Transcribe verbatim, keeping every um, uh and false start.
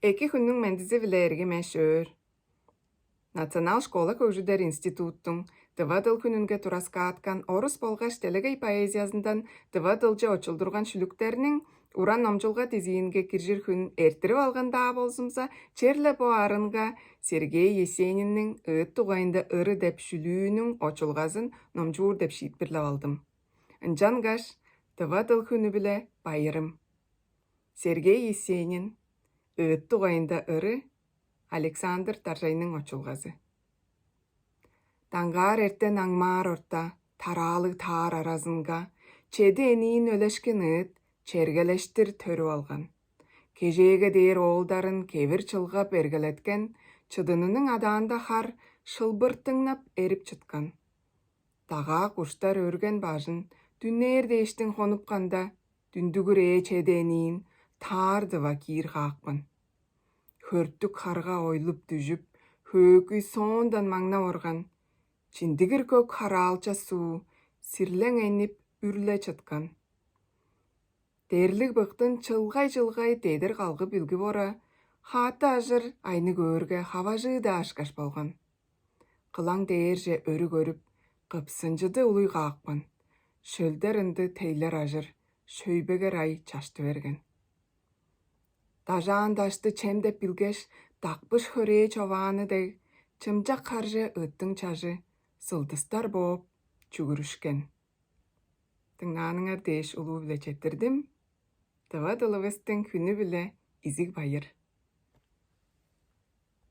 Эки хүннүң мендизи-биле эргим эш өөр. Национал школа хөгжүдер институттуң дыва дыл хүнүнге тураскааткан орус болгаш делегей поэзиязындан дыва дылче очулдурган шүлүктерниң уран номчулга дизиинге киржир хүн эрттирип алган-даа болзумза, черле бо арынга Сергей Есенинниң «Ыыт дугайында ыры» деп шүлүүнүң очулгазын номчуур деп шиитпирлеп алдым. Ынчангаш дыва дыл хүнү-биле байырым. Сергей Есенин, «Ыыт дугайында ыры», Александр Даржайның очулгазы. Даңгаар эртен аңмаар орта, тараалыг таар аразынга чеди эниин өлешкен ыыт чергелештир төрүп алган. Кежээге дээр оолдарын кевир чылгап эргелеткен, чыдыныының адаанда хар шылбыртыңнап эрип чыткан. Дагаа куштар өрген бажын дүннээр дээштиң хонупканда, дүндүгүр ээ чеди эниин таар дыва киир каапкан. Хөртүк харга ойлуп дүжүп, хөөкүй соондан маңнап орган. Чиндигир көк хараалча суу сирлең энип үрле чыткан. Дерлиг быктын чылгай-чылгай дедир калгып билгип ора, хааты ажыр айны көөрге хаважыы-даа ышкаш болган. Кылаң дээрже өрү көрүп, кыпсынчыды улуй каапкан. Шөлдер ынды тейлер ажыр, шөйбегер ай чашты берген. Дажаан дашты чем деп билгеш, дакпыш хөрээ човааны дег, чымчак харже ыттың чажы сылдыстар бооп чүгүрүшкен. Дыңнааныңар дээш улуу-биле четтирдим. Дыва дылывыстың хүнү-биле изиг байыр.